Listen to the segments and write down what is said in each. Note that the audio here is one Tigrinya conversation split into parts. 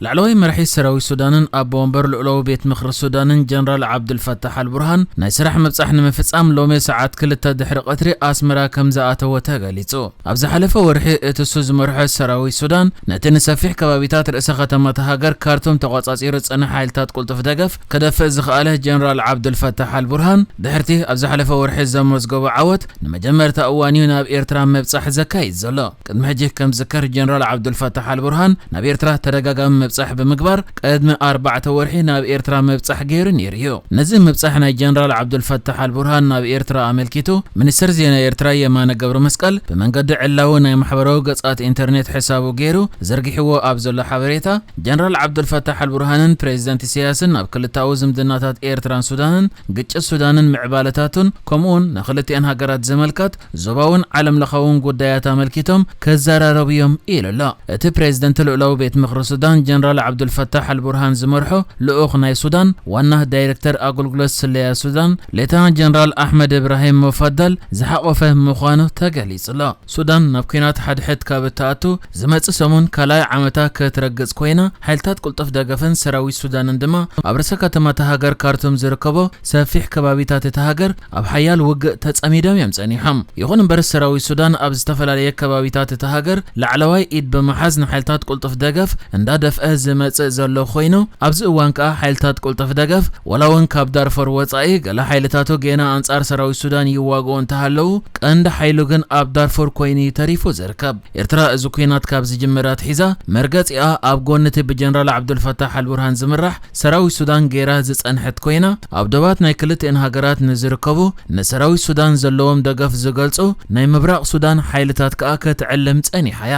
ላዕለዋይ መራሒ ሰራዊት ሱዳንን ኣቦ ወንበር ልኡላዊ ቤት ምኽሪ ሱዳንን ጀነራል ዓብዱልፈታሕ ኣልቡርሃን ናይ ስራሕ ምብጻሕ ንምፍጻም ሎሚ ሰዓት ክልተ ድሕሪ ቀትሪ ኣስመራ ከም ዝኣተወ ተገሊጹ። ኣብ ዝሓለፈ ወርሒ እቲ እሱ ዝመርሖ ሰራዊት ሱዳን ነቲ ንሰፊሕ ከባቢታት ርእሰ ከተማ እታ ሃገር ካርቱም ተቖጻጺሩ ዝጸንሐ ሓይልታት ቅልጡፍ ደገፍ ከደፍእ ዝኸኣለ ጀነራል ዓብዱልፈታሕ ኣልቡርሃን ድሕርቲ ኣብ ዝሓለፈ ወርሒ ዘመዝገቦ ዓወት ንመጀመርታ እዋን እዩ ናብ ኤርትራ ምብጻሕ ዘካይድ ዘሎ። ቅድሚ ሕጂ ከም ዝዝከር ጀነራል ዓብዱልፈታሕ ኣልቡርሃን ናብ ኤርትራ ተደጋጋሚ ምብጻሕ ብምግባር ቅድሚ ኣርባዕተ ወርሒ ናብ ኤርትራ ምብጻሕ ገይሩ ነይሩ እዩ። ነዚ ምብጻሕ ናይ ጀነራል ዓብዱልፈታሕ ኣልቡርሃን ናብ ኤርትራ ኣመልኪቱ ሚኒስትር ዜና ኤርትራ የማነ ገብረ መስቀል ብመንገዲ ዕላዊ ናይ ማሕበራዊ ገጻት ኢንተርኔት ሕሳቡ ገይሩ ዘርጊሕዎ ኣብ ዘሎ ሓበሬታ ጀነራል ዓብዱልፈታሕ ኣልቡርሃንን ፕሬዚደንት ኢሳያስን ኣብ ክልታዊ ዝምድናታት ኤርትራን ሱዳንን ግጭት ሱዳንን ምዕባለታቱን ከምኡውን ንክልቲኣን ሃገራት ዝምልከት ዞባውን ዓለም ለኻውን ጉዳያት ኣመልኪቶም ክዘራረቡ እዮም ኢሉ ኣሎ። እቲ ፕሬዝደንት ልኡላዊ ቤት ምኽሪ ሱዳን ጀነራል ዓብዱልፈታሕ ኣልቡርሃን ዝመርሖ ልኡኽ ናይ ሱዳን ዋና ዳይሬክተር ኣገልግሎት ስለያ ሱዳን ሌተናንት ጀነራል ኣሕመድ እብራሂም ሙፋዳል ዝሓቆፈ ምዃኑ ተገሊጹ ኣሎ። ሱዳን ናብ ኲናት ሓድሕድ ካብ እትኣቱ ዝመጽእ ሰሙን ካልኣይ ዓመታ ክትረግጽ ኮይና ሓይልታት ቅልጡፍ ደገፍን ሰራዊት ሱዳንን ድማ ኣብ ርእሰ ከተማ እታ ሃገር ካርቱም ዝርከቦ ሰፊሕ ከባቢታት እታ ሃገር ኣብ ሓያል ውግእ ተጸሚዶም እዮም ጸኒሖም። ይኹን እምበር ሰራዊት ሱዳን ኣብ ዝተፈላለየ ከባቢታት እታ ሃገር ላዕለዋይ ኢድ ብምሓዝ ንሓይልታት ቅልጡፍ ደገፍ እንዳደፍአ ዝመጽእ ዘሎ ኮይኑ ኣብዚ እዋን ከኣ ሓይልታት ቅልጡፍ ደገፍ ዋላ እውን ካብ ዳርፎር ወጻኢ ገለ ሓይልታቱ ጌና ኣንጻር ሰራዊት ሱዳን ይዋግኡ እንተሃለዉ ቀንዲ ሓይሉ ግን ኣብ ዳርፎር ኮይኑ እዩ ተሪፉ ዝርከብ። ኤርትራ እዚ ኲናት ካብ ዝጅምር ኣትሒዛ መርገጺኣ ኣብ ጎኒ እቲ ብጀነራል ዓብዱልፈታሕ ኣልቡርሃን ዝምራሕ ሰራዊት ሱዳን ገይራ ዝጸንሐት ኮይና ኣብ ዶባት ናይ ክልቲኤን ሃገራት ንዝርከቡ ንሰራዊት ሱዳን ዘለዎም ደገፍ ዝገልጹ ናይ ምብራቕ ሱዳን ሓይልታት ከኣ ክትዕልም ጸኒሓ እያ።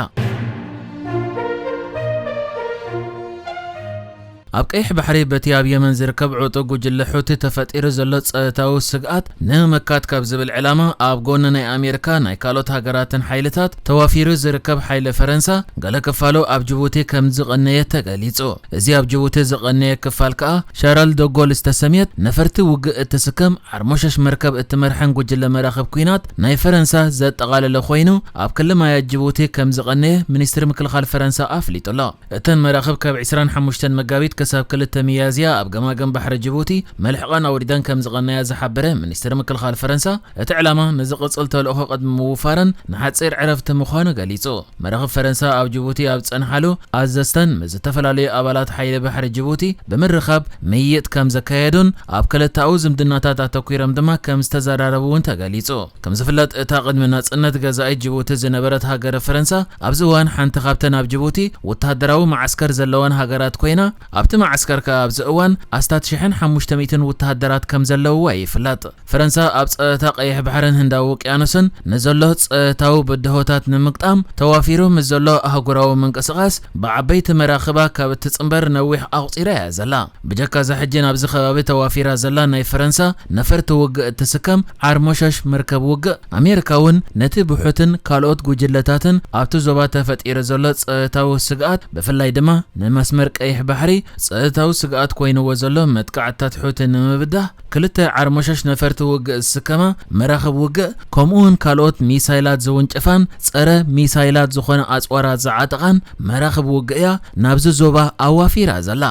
ኣብ ቀይሕ ባሕሪ በቲ ኣብ የመን ዝርከብ ዕጡብ ጉጅለ ሑቲ ተፈጢሩ ዘሎ ጸጥታዊ ስግኣት ንምምካት ካብ ዝብል ዕላማ ኣብ ጎኒ ናይ ኣሜሪካ ናይ ካልኦት ሃገራትን ሓይልታት ተዋፊሩ ዝርከብ ሓይሊ ፈረንሳ ገለ ክፋሉ ኣብ ጅቡቲ ከም ዝቐነየ ተገሊጹ። እዚ ኣብ ጅቡቲ ዝቐነየ ክፋል ከኣ ሻራል ደጎል ዝተሰምየት ነፈርቲ ውግእ እትስከም ዓርሞሸሽ መርከብ እትመርሐን ጉጅለ መራኽብ ኲናት ናይ ፈረንሳ ዘጠቓለለ ኮይኑ ኣብ ክሊ ማያት ጅቡቲ ከም ዝቐነየ ሚኒስትሪ ምክልኻል ፈረንሳ ኣፍሊጡ ኣሎ። እተን መራኽብ ካብ ዕስራን ሓሙሽተን መጋቢት ክሳብ ክልተ ሚያዝያ ኣብ ገማግም ባሕሪ ጅቡቲ መልሕቐን ኣውሪደን ከም ዝቐነያ ዝሓበረ ሚኒስትሪ ምክልኻል ፈረንሳ፣ እቲ ዕላማ ንዝቕጽል ተልእኾ ቅድሚ ምውፋረን ንሓጺር ዕረፍቲ ምዃኑ ገሊጹ። መራኽብ ፈረንሳ ኣብ ጅቡቲ ኣብ ዝጸንሓሉ ኣዘዝተን ምስ ዝተፈላለዩ ኣባላት ሓይሊ ባሕሪ ጅቡቲ ብምርኻብ ምይይጥ ከም ዘካየዱን ኣብ ክልተኣዊ ዝምድናታት ኣተኲሮም ድማ ከም ዝተዘራረቡ እውን ተገሊጹ። ከም ዝፍለጥ እታ ቅድሚ ናጽነት ገዛኢት ጅቡቲ ዝነበረት ሃገረ ፈረንሳ ኣብዚ እዋን ሓንቲ ካብተን ኣብ ጅቡቲ ወተሃደራዊ መዓስከር ዘለወን ሃገራት ኮይና ኣብቲ መዓስከር ከኣ ኣብዚ እዋን ኣስታት ሽሕን ሓሙሽተ ሚእትን ወተሃደራት ከም ዘለውዋ ይፍለጥ። ፈረንሳ ኣብ ጸጥታ ቀይሕ ባሕርን ህንዳዊ ውቅያኖስን ንዘሎ ጸጥታዊ ብድሆታት ንምግጣም ተዋፊሩ ምስ ዘሎ ኣህጉራዊ ምንቅስቓስ ብዓበይቲ መራኽባ ካብ እትጽንበር ነዊሕ ኣቑጺራ እያ ዘላ። ብጀካ እዛ ሕጂ ናብዚ ከባቢ ተዋፊራ ዘላ ናይ ፈረንሳ ነፈርቲ ውግእ እትስከም ዓርሞሸሽ መርከብ ውግእ ኣሜሪካ እውን ነቲ ብሑትን ካልኦት ጉጅለታትን ኣብቲ ዞባ ተፈጢሩ ዘሎ ጸጥታዊ ስግኣት ብፍላይ ድማ ንመስመር ቀይሕ ባሕሪ ጸጥታዊ ስግኣት ኮይንዎ ዘሎ መጥቃዕትታት ሑቲ ንምብዳህ ክልተ ዓርሞሸሽ ነፈርቲ ውግእ ዝስከማ መራኽብ ውግእ ከምኡውን ካልኦት ሚሳይላት ዝውንጭፋን ጸረ ሚሳይላት ዝኾነ ኣጽዋራት ዝዓጠቓን መራኽብ ውግእ እያ ናብዚ ዞባ ኣዋፊራ ዘላ።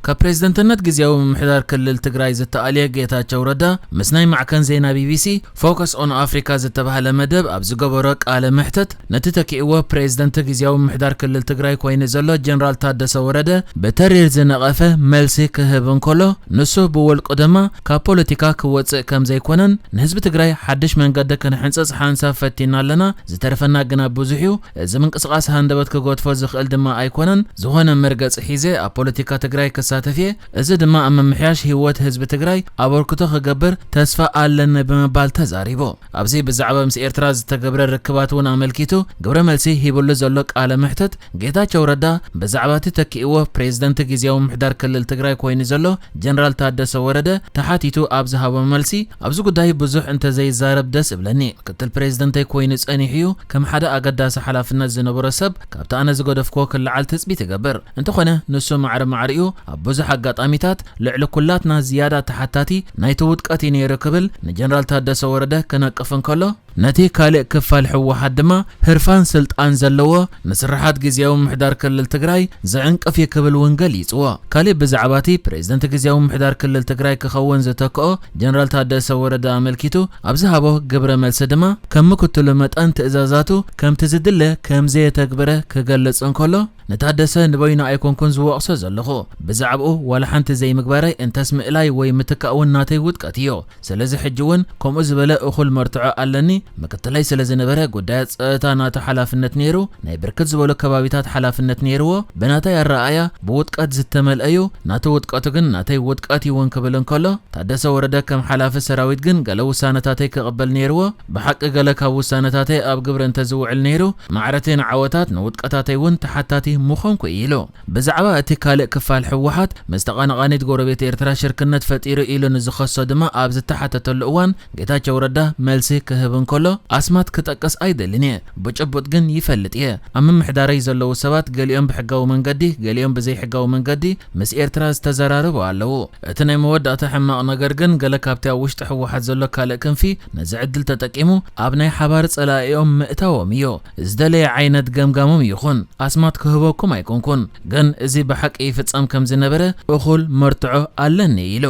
ካብ ፕሬዝደንትነት ግዝያዊ ምምሕዳር ክልል ትግራይ ዝተኣልየ ጌታቸው ረዳ ምስ ናይ ማዕከን ዜና ቢቢሲ ፎከስ ኦን ኣፍሪካ ዝተባህለ መደብ ኣብ ዝገበሮ ቃለ መሕተት ነቲ ተኪእዎ ፕሬዝደንት ግዝያዊ ምምሕዳር ክልል ትግራይ ኮይኑ ዘሎ ጀነራል ታደሰ ወረደ ብተሪር ዝነቐፈ መልሲ ክህብ እንከሎ ንሱ ብውልቁ ድማ ካብ ፖለቲካ ክወፅእ ከም ዘይኮነን ንህዝቢ ትግራይ ሓድሽ መንገዲ ክንሕንፅፅ ሓንሳብ ፈቲና ኣለና ዝተረፈና ግና ብዙሕ እዩ እዚ ምንቅስቓስ ሃንደበት ክገድፎ ዝኽእል ድማ ኣይኮነን። ዝኾነ መርገፂ ሒዘ ኣብ ፖለቲካ ትግራይ ክሳተፍ እየ። እዚ ድማ ኣብ ምምሕያሽ ህይወት ህዝቢ ትግራይ ኣበርክቶ ክገብር ተስፋ ኣለኒ ብምባል ተዛሪቡ። ኣብዚ ብዛዕባ ምስ ኤርትራ ዝተገብረ ርክባት እውን ኣመልኪቱ ግብረ መልሲ ሂብሉ ዘሎ ቃለ መሕተት ጌታቸው ረዳ ብዛዕባ እቲ ተኪእዎ ፕሬዝደንት ግዝያዊ ምምሕዳር ክልል ትግራይ ኮይኑ ዘሎ ጀነራል ታደሰ ወረደ ተሓቲቱ ኣብ ዝሃቦ መልሲ ኣብዚ ጉዳይ ብዙሕ እንተዘይዛረብ ደስ እብለኒ። ምክትል ፕሬዝደንተይ ኮይኑ ጸኒሑ እዩ። ከም ሓደ ኣገዳሲ ሓላፍነት ዝነበሮ ሰብ ካብቲ ኣነ ዝገደፍክዎ ክለዓል ትጽቢት እገብር። እንተኾነ ንሱ ማዕረ ማዕሪኡ ኣብ ብዙሕ ኣጋጣሚታት ልዕሊ ኩላትና ዝያዳ ተሓታቲ ናይቲ ውድቀት እዩ ነይሩ ክብል ንጀነራል ታደሰ ወረደ ክነቅፍ እንከሎ ነቲ ካልእ ክፋል ህወሓት ድማ ህርፋን ስልጣን ዘለዎ ንስርሓት ግዝያዊ ምምሕዳር ክልል ትግራይ ዝዕንቅፍ እዩ ክብል እውን ገሊጽዎ። ካሊእ ብዛዕባ እቲ ፕሬዝደንት ግዝያዊ ምምሕዳር ክልል ትግራይ ክኸውን ዝተክኦ ጀነራል ታደሰ ወረደ ኣመልኪቱ ኣብ ዝሃቦ ግብረ መልሲ ድማ ከም ምክትሉ መጠን ትእዛዛቱ ከምቲ ዝድለ ከም ዘየተግበረ ክገልጽ እንከሎ፣ ንታደሰ ንበይኑ ኣይኮንኩን ዝወቕሶ ዘለኹ። ብዛዕባኡ ዋላ ሓንቲ ዘይምግባረይ እንተስ ምእላይ ወይ ምትካእ እውን ናተይ ውድቀት እዩ። ስለዚ ሕጂ እውን ከምኡ ዝበለ እኹል መርትዖ ኣለኒ። ምክትለይ ስለ ዝነበረ ጉዳያት ጸጥታ ናቱ ሓላፍነት ነይሩ፣ ናይ ብርክት ዝበሉ ከባቢታት ሓላፍነት ነይርዎ። ብናተይ ኣረኣእያ ብውድቀት ዝተመልአ እዩ። ናቱ ውድቀቱ ግን ናተይ ውድቀት እዩ እውን ክብል እንከሎ፣ ታደሰ ወረደ ከም ሓላፊ ሰራዊት ግን ገለ ውሳነታተይ ክቕበል ነይርዎ። ብሓቂ ገለ ካብ ውሳነታተይ ኣብ ግብሪ እንተዝውዕል ነይሩ፣ ማዕረተይ ንዓወታት ንውድቀታተይ እውን ተሓታቲ ምኾንኩ እዩ ኢሉ። ብዛዕባ እቲ ካልእ ክፋል ህወሓት ምስ ተቐናቓኒት ጎረቤት ኤርትራ ሽርክነት ፈጢሩ ኢሉ ንዝኸሶ ድማ ኣብ ዝተሓተተሉ እዋን ጌታቸው ረዳ መልሲ ክህብ እንከሎ ኣስማት ክጠቅስ ኣይደልን እየ። ብጭቡጥ ግን ይፈልጥ እየ። ኣብ ምምሕዳረይ ዘለዉ ሰባት ገሊኦም ብሕጋዊ መንገዲ፣ ገሊኦም ብዘይሕጋዊ መንገዲ ምስ ኤርትራ ዝተዘራረቡ ኣለዉ። እቲ ናይ መወዳእታ ሕማቕ ነገር ግን ገለ ካብቲ ኣብ ውሽጢ ህወሓት ዘሎ ካልእ ክንፊ ነዚ ዕድል ተጠቂሙ ኣብ ናይ ሓባር ጸላኢኦም ምእታዎም እዩ። ዝደለየ ዓይነት ገምጋሞም ይኹን ኣስማት ክህበኩም ኣይኮንኩን፣ ግን እዚ ብሓቂ ይፍጸም ከም ዝነበረ እኹል መርትዖ ኣለኒ ኢሉ።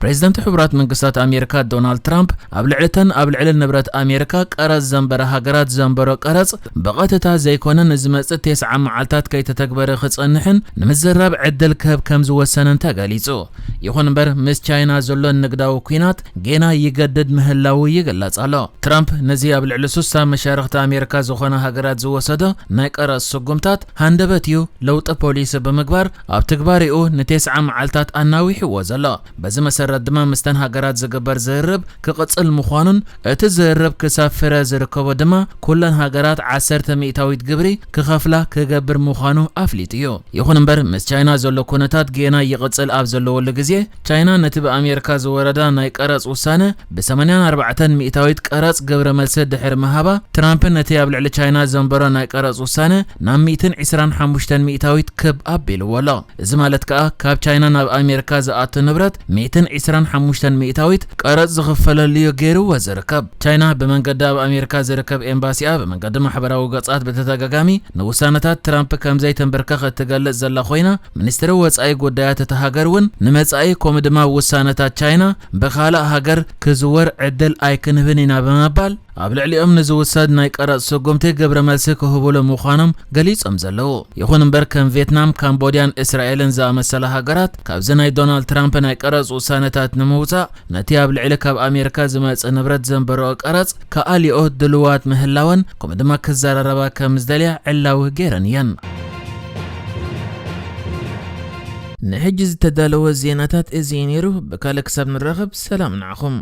ፕሬዝደንት ሕቡራት መንግስታት ኣሜሪካ ዶናልድ ትራምፕ ኣብ ልዕሊ እተን ኣብ ልዕሊ ንብረት ኣሜሪካ ቀረጽ ዘንበረ ሃገራት ዘንበሮ ቀረጽ ብቐጥታ ዘይኮነ ንዝመጽእ ተስዓ መዓልታት ከይተተግበረ ክጸንሕን ንምዝራብ ዕድል ክህብ ከም ዝወሰነን ተገሊጹ። ይኹን እምበር ምስ ቻይና ዘሎ ንግዳዊ ኲናት ጌና ይገድድ ምህላዉ ይግለጽ ኣሎ። ትራምፕ ነዚ ኣብ ልዕሊ ሱሳ መሻርኽቲ ኣሜሪካ ዝኾና ሃገራት ዝወሰዶ ናይ ቀረጽ ስጉምታት ሃንደበት እዩ ለውጢ ፖሊሲ ብምግባር ኣብ ትግባሬኡ ንተስዓ መዓልታት ኣናዊሕዎ ዘሎ። በዚ መሰረት ድማ ምስተን ሃገራት ዝግበር ዝርርብ ክቕጽል ምዃኑን እቲ ዝርርብ ክሳብ ፍረ ዝርከቦ ድማ ኩለን ሃገራት ዓሰርተ ሚእታዊት ግብሪ ክኸፍላ ክገብር ምዃኑ ኣፍሊጡ እዩ። ይኹን እምበር ምስ ቻይና ዘሎ ኩነታት ጌና ይቕጽል ኣብ ዘለወሉ ግዜ ቻይና ነቲ ብኣሜሪካ ዝወረዳ ናይ ቀረጽ ውሳነ ብ ሰማንያን ኣርባዕተን ሚእታዊት ቀረጽ ግብረ መልሲ ድሕሪ ምሃባ ትራምፕ ነቲ ኣብ ልዕሊ ቻይና ዘንበሮ ናይ ቀረጽ ውሳነ ናብ ሚእትን ዕስራን ሓሙሽተን ሚእታዊት ክብ ኣቢልዎ ኣሎ። እዚ ማለት ከኣ ካብ ቻይና ናብ ኣሜሪካ ዝኣቱ ንብረት ሚእትን ዕስራን ሓሙሽተን ሚእታዊት ቀረጽ ዝኽፈለሉ እዩ ገይርዎ ዝርከብ። ቻይና ብመንገዲ ኣብ ኣሜሪካ ዝርከብ ኤምባሲኣ ብመንገዲ ማሕበራዊ ገጻት ብተደጋጋሚ ንውሳነታት ትራምፕ ከም ዘይተንበርከኽ እትገልጽ ዘላ ኮይና፣ ሚኒስትሪ ወጻኢ ጉዳያት እታ ሃገር እውን ንመጻኢ ከምኡ ድማ ውሳነታት ቻይና ብኻልእ ሃገር ክዝወር ዕድል ኣይክንህብን ኢና ብምባል ኣብ ልዕሊኦም ንዝውሰድ ናይ ቀረጽ ስጉምቲ ግብረ መልሲ ክህቡሉ ምዃኖም ገሊጾም ዘለዉ። ይኹን እምበር ከም ቬትናም፣ ካምቦድያን እስራኤልን ዝኣመሰላ ሃገራት ካብዚ ናይ ዶናልድ ትራምፕ ናይ ቀረጽ ውሳነታት ንምውጻእ ነቲ ኣብ ልዕሊ ካብ ኣሜሪካ ዝመጽእ ንብረት ዘንበረኦ ቀረጽ ክኣልየኦ ድልዋት ምህላወን ከምኡ ድማ ክዘራረባ ከም ዝደልያ ዕላዊ ገይረን እየን። ንሕጂ ዝተዳለወ ዜናታት እዚ እዩ ነይሩ። ብካልእ ክሳብ ንራኸብ ሰላም ንዓኹም።